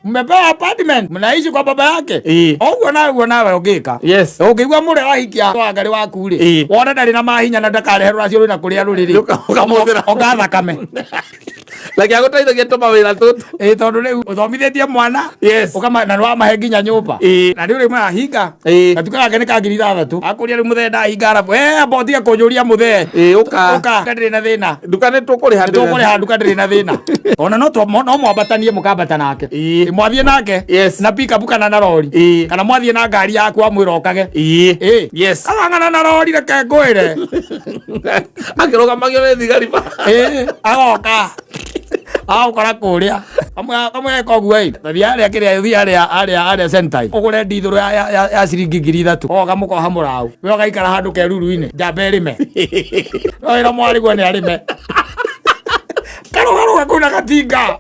Mmepewa apartment, mnaishi kwa baba yake. Oguo nawe guo nawe ũngĩka. Ũngĩigua mũrĩa wahikia wangarĩ waku rĩ, wona ndarĩ na mahinya na ndakarehe rũracio rwĩna kũrĩa rũrĩ rĩ, Ũkamũhũthĩra. Onga thakame. Reke agũteithagie tũmawĩra tũtũ. Ĩ, tondũ rĩu ũthomithĩtie mwana ũkama na nĩwamahe nginya nyũmba na rĩu rĩmwe ahinga gatuka gake nĩ ka 6,000, akũria rĩu mũthee ndahinga, arabu amba ũtige kũnjũria mũthee. Ĩ, ũka. Ũka, nduka ndĩrĩ na thĩna. Nduka nĩ tũkũrĩha. Nĩtũkũrĩha, nduka ndĩrĩ na thĩna. Ona no mwambatanie, mũkambata nake. Mwathiĩ nake na pickup kana na rori kana mwathiĩ na ngari yaku, amwĩra okage. Ĩ. Arang'ana na rori, reke ngwĩre. Akĩrũgamagio nĩ thigari ba. Ĩ, agoka agũkora kũrĩa kamwe eka ũguo. Ĩ, tathiĩ harĩa kĩrĩa, thiĩ harĩa Sentai ũgũre ndithũrũ ya ciringi 3,000, oga mũkoha mũraũ, we ũgaikara handũ keruru-inĩ, njamba ĩrĩme, no wĩra mwarĩguo nĩ arĩme karũgarũga kũu na gatinga.